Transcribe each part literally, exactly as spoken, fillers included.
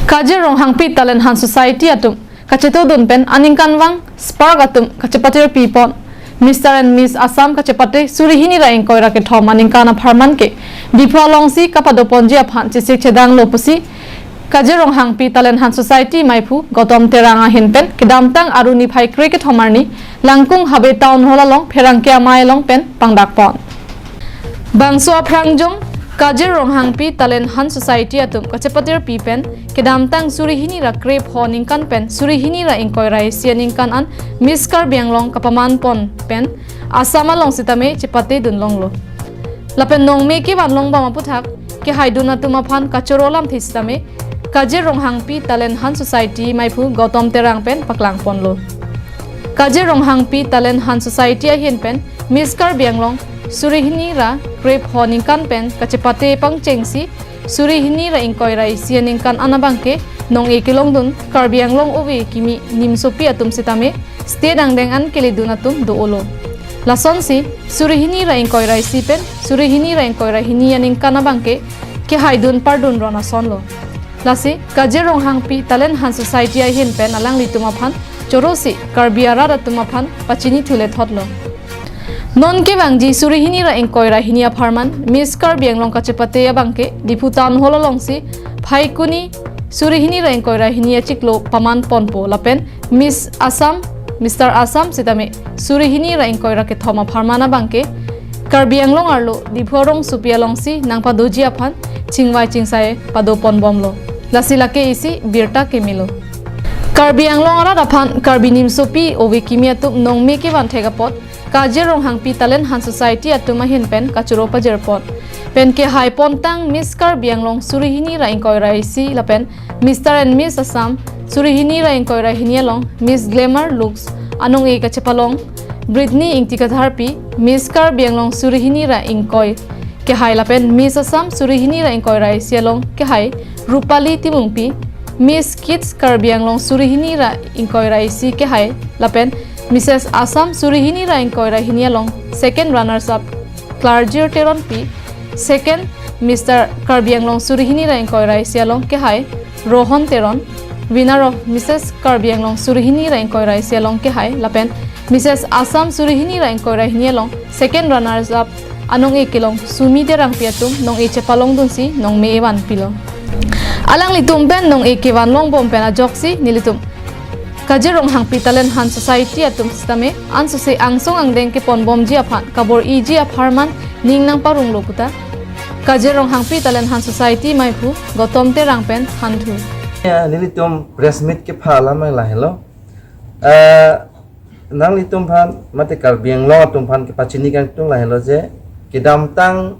Kajir Ronghangpi Talent Hunt Society atum kachetongdun pen aningkanvang Spark atum kachepatir pipon. Mister and Miss Assam kachepate suri hini ra ingkoi ra kethom aningkan apharman ke Diphu alongsi kapadoponji aphan chesik chedanglo pusi Kajir Ronghangpi Talent Hunt Society maiphu Gautam Terang ahin pen kedamtang Aru niphai kre kethom arni Langkung Habe Town Hall along pherangke amei along pen pangdakpon. Bangso aphrang jong Kajir Ronghangpi Talent Hunt Society atum kachepatir pi pen kedamtang suri hini ra krepho aningkan pen suri hini ra ingkoi ra isi aningkan an Miss Karbi Anglong kapamanpon pen Assam along sitame chepatedun longlo. Lapen nongme kevan longbom aputhak kehaidun atum aphan kachoro lamthe sitame Kajir Ronghangpi Talent Hunt Society maiphu Gautam Terang pen paklangponlo. Kajir Ronghangpi Talent Hunt Society ahin pen Miss Karbi Anglong suri hini ra krepho aningkan pen kachepate pangchengsi suri hini ra ingkoi ra isi aningkan an abangke nong-e kelongdun Karbi Anglong ove kimi nimsopi atum sitame state angdeng an keledun atum do-olo. Lasonsi suri hini ra ingkoi ra isi pen suri hini ra ingkoi ra hini aningkan abangke kehaidun pardun ron asonlo. Lasi Kajir Ronghangpi Talent Hunt Society ahin pen alanglitum aphan chorosi Karbi arat atum aphan pachinithu lethotlo. Non kevangji suri hini ra ingkoi ra hini apharman Miss Karbi Anglong kachepate abangke Diphu Town Hall alongsi Phaikuni suri hini ra ingkoi ra hini achiklo pamanponpo lapen Miss Assam, Mister Assam sitame suri hini ra ingkoi ra kethom apharman abangke Karbi Anglong arlo Diphu arongsopi alongsi nangpadoji aphan chingvai chingsai padoponbomlo. Lasi lake isi birta kemelo. Karbi Anglong arat aphan Karbi nimsopi ove kimi atum nongme kevan thek apot Kajir Ronghangpi Talent Hunt Society atum ahin pen kachoro pajirpon. Pen kehaipontang Miss Karbi Anglong suri hini ra ingkoi ra isi lapen Mister and Miss Assam suri hini ra ingkoi ra hini along Miss Glamour Looks anong-e kachepalong Britney Ingti Katharpi, Miss Karbi Anglong suri hini ra ingkoi kehai lapen Miss Assam suri hini ra ingkoi ra isi along kehai Rupali Timungpi, Miss Kids Karbi Anglong suri hini ra ingkoi ra isi kehai lapen Missus Assam suri hini ra ingkoi ra hini along second runners up Klarjir Teronpi, second Mister Karbi Anglong suri hini ra ingkoi ra isi along kehai Rohon Teron, winner of Missus Karbi Anglong suri hini ra ingkoi ra isi along kehai lapen Missus Assam suri hini ra ingkoi ra hini along second runners up anong-e kelong Sumi Terangpi atum nong-e chepalongdunsi nongme evanpilo. Alanglitum pen nong-e kevan longbom pen ajoksi nelitum Kajir Ronghangpi Talent Hunt Society atum sitame ansose angsong angdeng keponbomji aphan kabor-iji apharman ning nangparonglo puta Kajir Ronghangpi Talent Hunt Society maiphu Gautam Terang pen hanthu. Ya, nelitum press meet kepha alam lahelo. Eh, nanglitum aphan mate Karbi Anglong atum aphan kepachini kangtung lahelo je kedamtang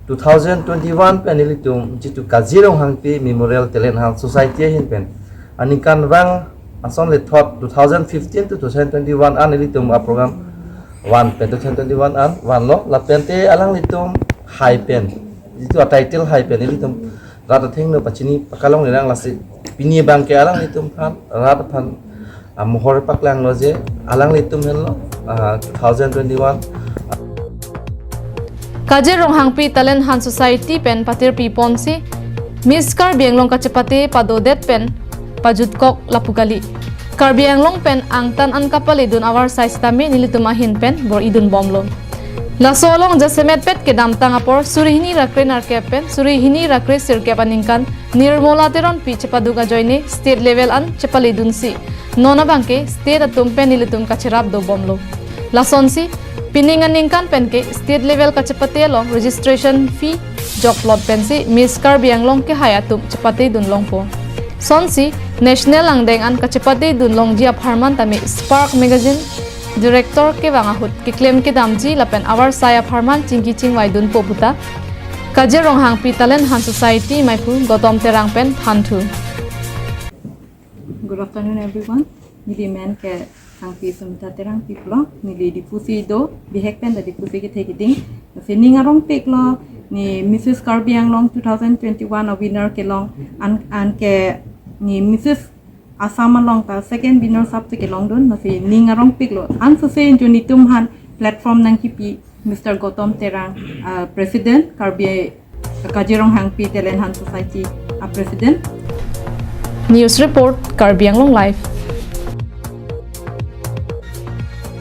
two thousand twenty-one pen nelitum jitu Kajir Ronghangpi Memorial Talent Hunt Society ahin pen aningkanvang ason lethot two thousand fifteen to two thousand twenty-one an nelitum a program van pen two thousand twenty-one an vanlo lapente alanglitum hai pen jitu a title hai pen nelitum rat athengno pachini pakalong nirang lasi pini abangke alanglitum aphan rat aphan amohor paklanglo je alanglitum henlo, ah, two thousand twenty-one. Kajir Ronghangpi Talent Hunt Society pen patir piponsi Miss Karbi Anglong kachepate padodet pen pajutkok lapu kali. Karbi Anglong pen angtan an kapaledun avarsai sitame nelitum ahin pen bor-idunbomlo. Laso along jasemet pet kedamtang apor suri hini ra krenerkep pen suri hini ra kresirkep aningkan Nirmola Teronpi chepaduk ajoine state level an chepaledunsi non abangke state atum pen nelitum kacherap dobomlo. Lasonsi pining aningkan penke state level kachepate along registration fee joklot pensi Miss Karbi Anglong kehai atum chepatedun longpo. Sonsi national angdeng an kachepatedun longji apharman tame Spark Magazine director kevang ahut keklem kedamji lapen avarsai apharman chingki chingvaidunpo puta Kajir Ronghangpi Talent Hunt Society maiphu Gautam Terang pen hanthu. Good afternoon, everyone. Neli men ke Sangpi Sumita Terangpi pulo. Neli Diphusi do, bihek pen ta Diphusi kethe keding. Lasi ning arongpiklo, ne Missus Karbi Anglong two thousand twenty-one a winner kelong, an, anke ne Missus Assam along ta second winner sap si kelongdun. Lasi ning arongpiklo. Ansose jo nelitum aphan platform nangkipi Mister Gautam Terang, uh, President, Karbi Kajir Ronghangpi Talent Hunt Society a President. News Report, Karbi Anglong Live.